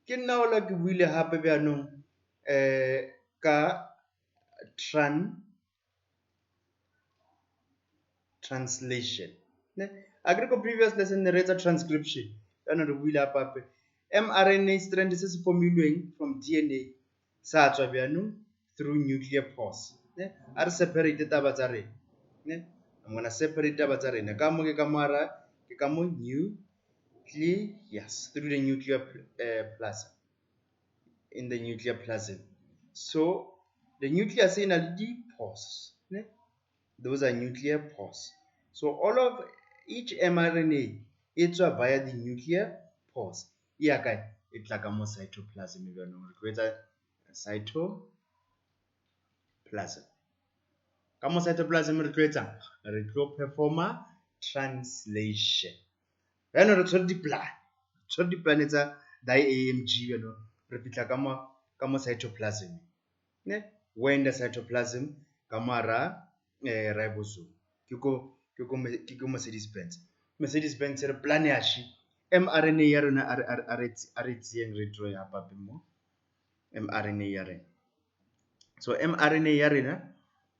Ke nna ola ke buile gape bjaanong ka translation. Ne? Akere ko previous lesson ne re etsa transcription, jaanong re buile gape mRNA strand se se formilweng from DNA sa tswa bjaanong through nuclear pores. Ne? A re separate taba tsa rena. Ne? I'm gonna separate taba tsa rena. Ka mo ke ka mo hara, ke ka mo nucleus through the nuclear plasm. In the nuclear plasm. So the nucleus e na le di-pores. Ne? Those are nuclear pores. So all of each mRNA e tswa via the nuclear pores. E ya kae? E tla ka mo cytoplasm bjaanong. Re tlo etsa cytoplasm. Ka mo cytoplasm re tlo etsang? Re tlo performa translation. Jaanong re tshwere di-plan. Re tshwere di-plan tsa di-AMG bjaanong. Re fihla ka mo cytoplasm. Ne? Where in the cytoplasm? Ka mo hara ribosome. Ke ko Mercedes Benz. Mercedes Benz re plan ya shi. mRNA ya rena a re tseeng re draw ya hape mo. mRNA ya rena. So mRNA ya rena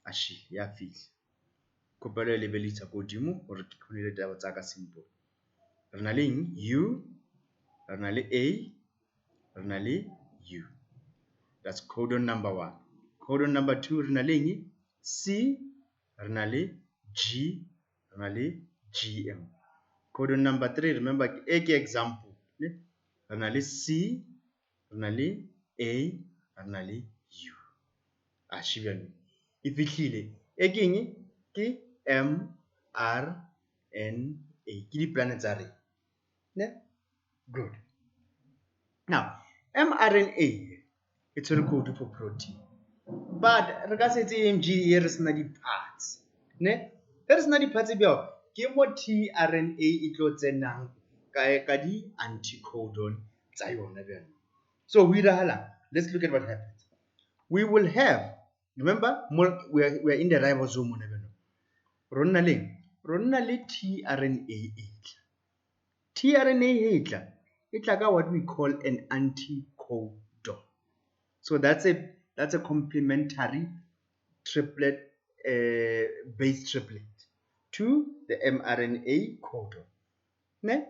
a shi ya fihla. Kopelo e lebelisa ko godimo hore ke kgone le taba tsa ka simple. Re na le eng? U, re na le A, re na le U. That's codon number 1. Codon number 2 re na le eng? C, re na le G, re na le GM. Codon number 3, remember A ke example, ne? Re na le C, re na le A, re na le U. A shi bjalo. E fihlile. E ke eng? Ke M R N A. Ke di-plan tsa rena. Ne? Good. Now, mRNA e tshwere code for protein. But re ka se etse AMG e re sena di-parts. Ne? Ge re sena di-parts bjao, ke mo tRNA e tlo tsenang ka di-anticodon tsa yona bjalo. So ho iragalang? Let's look at what happens. We will have, remember, we are in the ribosome mona bjalo. Ronna le eng? Ronna le tRNA e tla. tRNA e tla, e tla ka what we call an anticodon. So that's a complementary triplet, base triplet to the mRNA codon. Ne?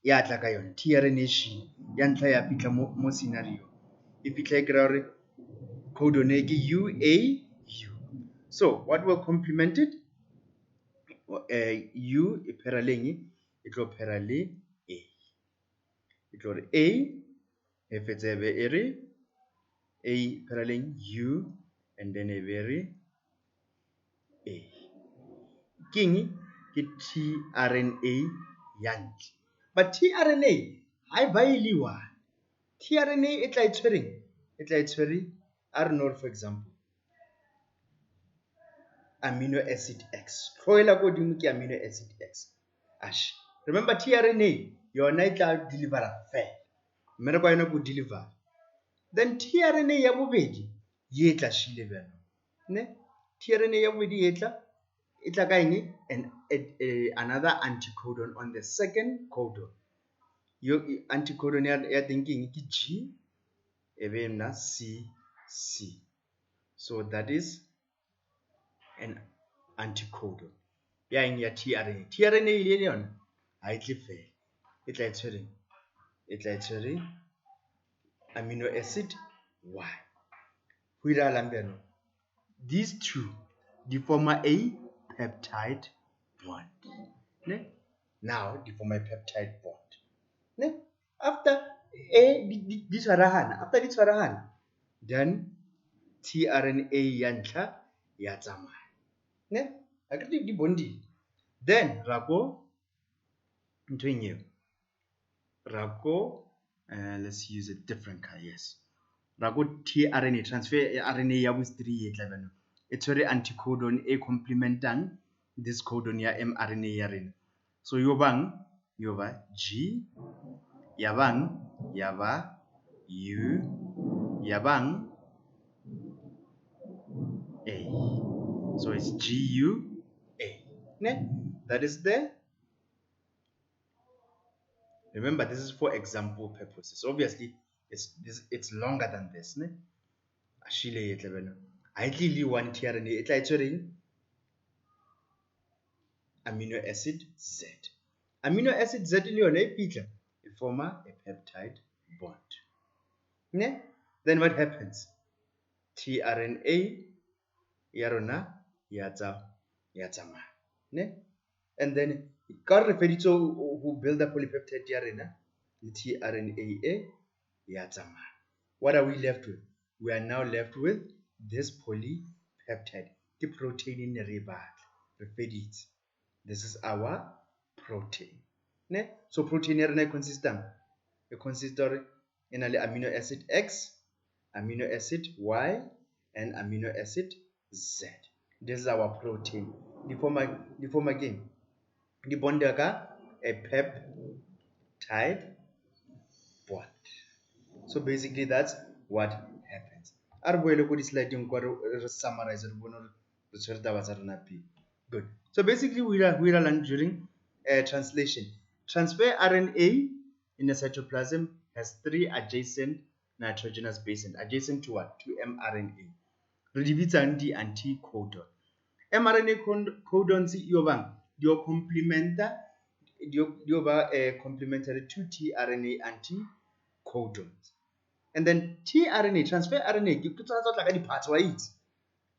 Ya tla ka yona tRNA shi ya ntlha ya fihla mo scenario. E fihla e kry-a hore codon e ke UAU. So what will complement it? U e phera le eng? E tlo phera le A. E tlo re A e fetse e be e re A phera le eng? U and then e be re A. Ke eng? Ke tRNA ya ntle. But tRNA ha e ba e le one. tRNA e tla e tshwereng? E tla e tshwere, I don't know, for example, amino acid X. Tlhoela ko godimo ke amino acid X. Ash. Remember tRNA yona e tla delivera fela. Mmereko wa yona ke ho deliver. Then tRNA ya bobedi ye tla shile bjalo. Ne? tRNA ya bobedi e tla ka eng? Another anticodon on the second codon. Yo anticodon ya teng ke eng? Ke G e be nna C C. So that is an anticodon. Ya eng? Ya tRNA. tRNA le yona ha e tle fela. E tla e tshwereng? E tla e tshwere amino acid Y. Ho iragalang bjalo? These two di forma a peptide bond. Ne? Now di forma a peptide bond. Ne? After A di tshwarahana, after di tshwarahana, then tRNA ya ntlha ya tsamaya. Ne? Akere di bondile. Then ra ko nthweng eo. Ra ko let's use a different color, yes. Ra ko tRNA, transfer RNA ya bo 3 e tla bjalo. E tshwere anticodon e complementang this codon ya mRNA ya rena. So yo bang, yo ba G, ya bang, ya ba U, ya bang A. So it's G U A. Ne? That is the, remember this is for example purposes. Obviously, It's longer than this, ne? Ashile e tla bana. Ha e tle le one tRNA, e tla e tshwereng amino acid Z. Amino acid Z le yona e fihla e forma a peptide bond. Ne? Then what happens? tRNA ya rona ya tsamaya. Ne? And then ka re feditse ho build up polypeptide ya rena le tRNA e ya tsamaya. What are we left with? We are now left with this polypeptide. Ke protein ne re batla. Re feditse. This is our protein. Ne? So protein ya rena e consistang? E consist hore e na le amino acid X, amino acid Y, and amino acid Z. This is our protein. Di forma keng? Di bonda ka a peptide bond. So basically that's what happens. A re boele ko di-slide-eng kwa re summarize re bone hore re tshwere taba tsa rena pele. Good. So basically we are during translation. Transfer RNA in the cytoplasm has three adjacent nitrogenous bases. Adjacent to what? To mRNA. Re di bitsang di anticodon. mRNA codons yo bang di o complementa di o ba complementary to tRNA anticodons. And then tRNA, transfer RNA ke tsona tsa tla ka di-parts wa itse.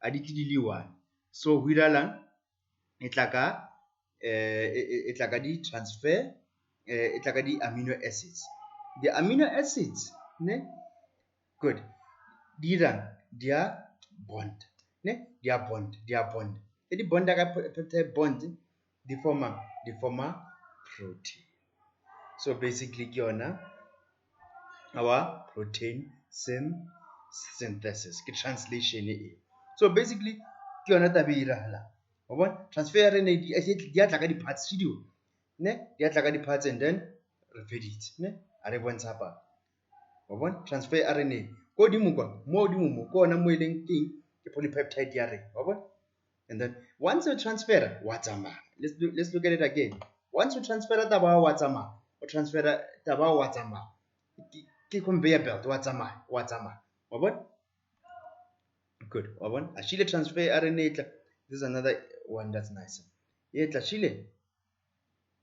A di tle di le one. So ho irahalang e tla ka di transfer e tla ka di amino acids. The amino acids, ne? Good. Di dirang di a bond, ne? Di a bond, di a bond. E di bonda ka peptide bond di forma protein. So basically ke yona our protein synthesis, ke translation e. So basically ke yona taba e irahalang. Wa bona? Transfer RNA di a tla ka di-parts studio, ne? Di a tla ka di-parts and then re feditse, ne? A re bontsha pa. Wa bona? Transfer RNA ko hodimo kwa, mo hodimo mo, ke ona mo e leng teng ke polypeptide ya rena. Wa bona? And then once you transfer wa tsamaya. Let's look at it again. Once you transfer taba wa tsamaya, o transfer taba wa tsamaya. Ke conveyor belt wa tsamaya, wa tsamaya. Wa bona? Good. Wa bona? Ashile transfer RNA tla. This is another one that's nicer. E tla shile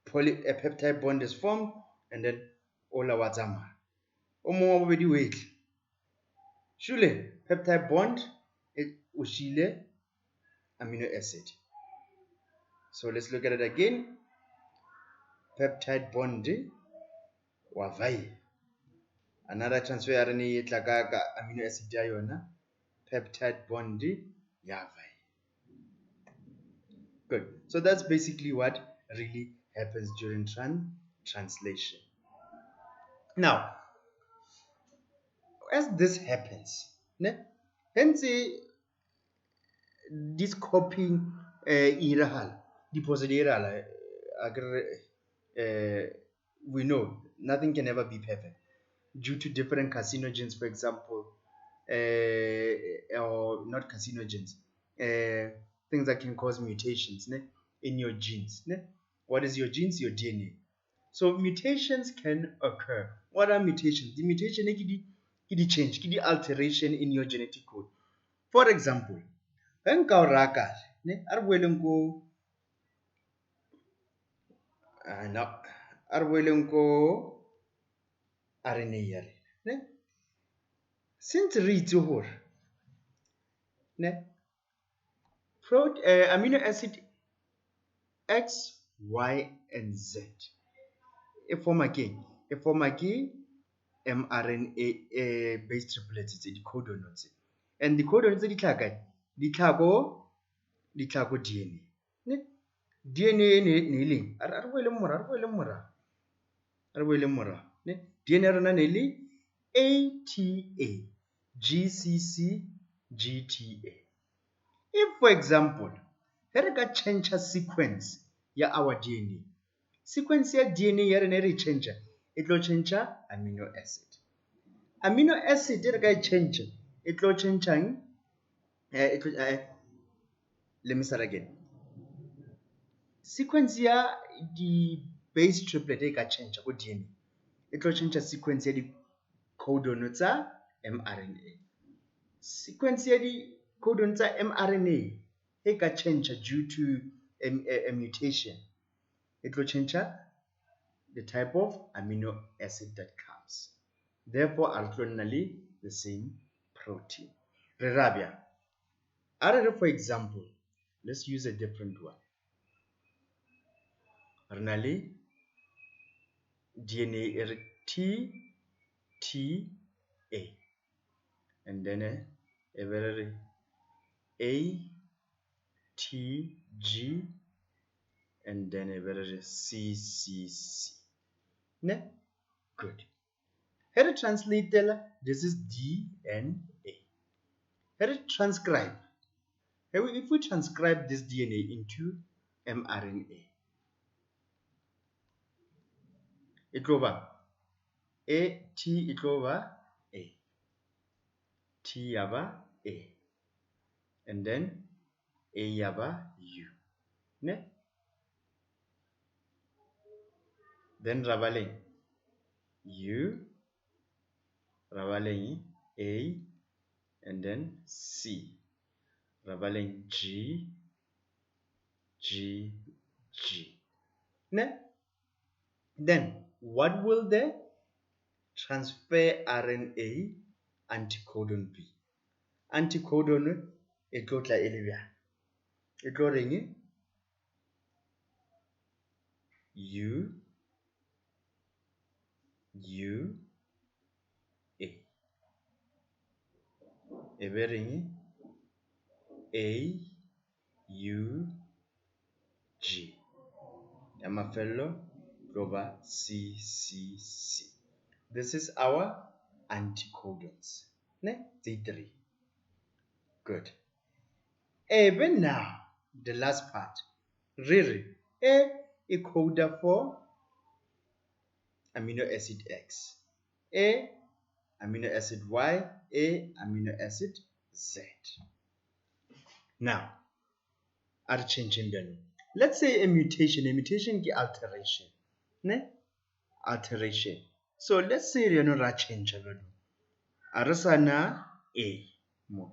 poly a peptide bond is formed and then ola wa tsamaya. O mongwe wa bobedi o etle. Shule peptide bond e o shile amino acid. So let's look at it again. Peptide bond wa vai. Another transfer RNA e tla ka amino acid ya yona. Peptide bond ya vai. Good. So that's basically what really happens during translation. Now, as this happens, ne, hence this copying irahala, deposit irahala, we know nothing can ever be perfect due to different carcinogens, for example, or not carcinogens, things that can cause mutations, ne, in your genes. Ne? What is your genes? Your DNA. So mutations can occur. What are mutations? The mutation is the change, the alteration in your genetic code. For example, nka o raya kare, ne, a re boeleng ko no, a re boeleng ko RNA ya rena, ne? Since re itse hore, ne, amino acid X, Y, and Z e forma ke e forma ke mRNA base triplets tse di codon tse. And the codon tse di tlhaha kae? Di tlhaha ko DNA. Ne? DNA ne e leng? A re boeleng morao, a re boeleng morao. Ne? DNA rona ne le ATA GCC GTA. If, for example, he re ka change sequence ya our DNA, sequence ya DNA ya rena e re change, e tlo change amino acid. Amino acid re ka e change, e tlo changeang, let me start again. Sequence ya di base triplet e ka change ko DNA, e tlo change sequence ya di Di-codon tsa mRNA. Sequence ya di-codon tsa mRNA e ka change due to a mutation. It will change the type of amino acid that comes. Therefore, a re tlo nna le the same protein. Re ra bjang? A re re for example, let's use a different one. Re na le DNA e re T, T, A. And then e be re re A, T, G, and then e be re re C, C, C. Ne? Good. He re translate, this is DNA. He re transcribe. If we transcribe this DNA into mRNA, e tlo ba A, T e tlo ba A, T ya ba A, and then A ya ba U. Ne? Then ra ba leng? U, ra ba leng? A, and then C. Ra ba leng? G, G, G. Ne? Then what will the transfer RNA anticodon be? Anticodon e tlo tla e le bjang? E tlo reng? U, U, A. E be reng? A, U, G. Ya mafello tlo ba C, C, C. This is our anticodons. Ne? Tse three. Good. Ebe now, the last part. Re re, A e coda for amino acid X, A amino acid Y, A amino acid Z. Now, a re changeng bjanong. Let's say a mutation. A mutation ke alteration. Ne? Alteration. So let's say re no ra change bjanong. A re sa na A mo.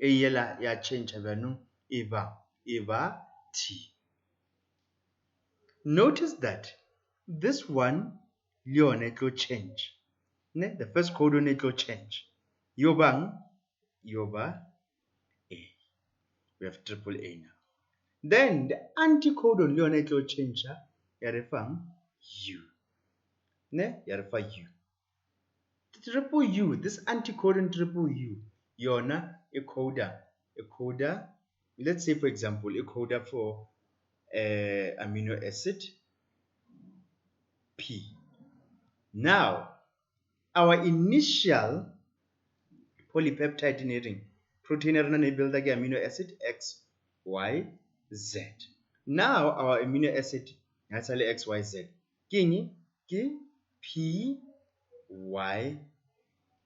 A yela ya change bjanong e ba T. Notice that this one le yona e tlo change. Ne? The first codon e tlo change. Yo bang? Yo ba A. We have triple A now. Then the anticodon le yona e tlo change ya re fang U. Ne? Ya re fa U. Triple U, this anticodon triple U, yona e coda, let's say for example, e coda for amino acid P. Now, our initial polypeptide in ring, protein ya rona ne builda ke amino acid X, Y, Z. Now, our amino acid ha sa le X, Y, Z. Ke eng? Ke P, Y,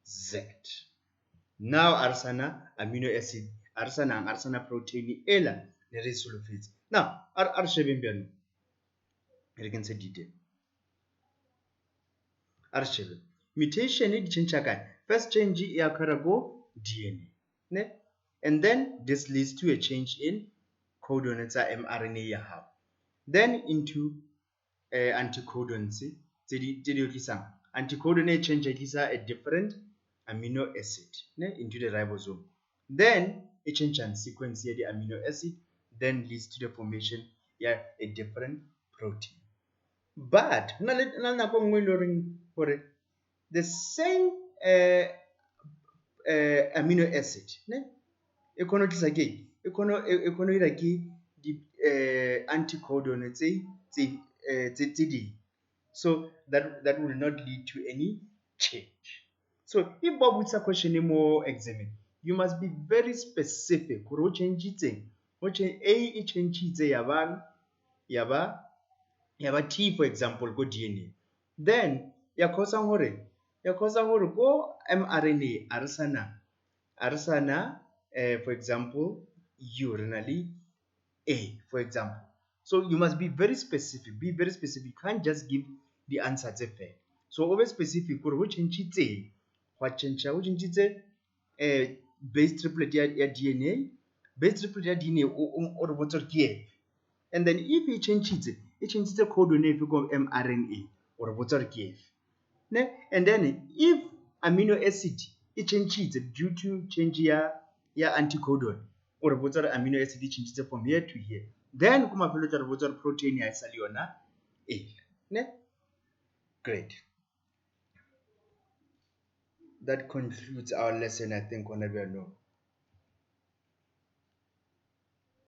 Z. Now, a re sana amino acid, a re sana protein ela ne re e solofetse. Now, a re shebeng bjanong. Re ke ntshe detail. A re shebe. Mutation di change kae? First change e occur ko DNA. Ne? And then this leads to a change in codon tsa mRNA ya hao. Then into anticodons tse di tlisang. Anticodon e change e tlisa a different amino acid, ne, into the ribosome. Then e change sequence ya di amino acid, then leads to the formation ya a different protein. But hona le nako nngwe e le horeng hore the same amino acid, ne, e kgona ho tlisa ke eng? E kgona ho ira ke di anticodon tse ding. So that will not lead to any change. So if ba botsa question mo exam, you must be very specific. Hore o change-itseng, A e change-itse ya ba T for example ko DNA. Then ya cause hore ko mRNA a re sana for example U re na le A for example. So you must be very specific. Be very specific. You can't just give the answer tse fela. So o be specific hore ho change-itseng. Gwa change, o change base triplet ya DNA. Base triplet ya DNA o re botsa gore ke efe. And then if e change-itse, e change-itse codon efe ko mRNA, o re botsa gore ke efe. Ne? And then if amino acid e change-itse due to change ya anticodon, o re botsa gore amino acid e change-itse from here to here. Then ko mafelong tla re botsa gore protein ha e sa le yona ele. Ne? Great. That concludes our lesson, I think, gona bjanong.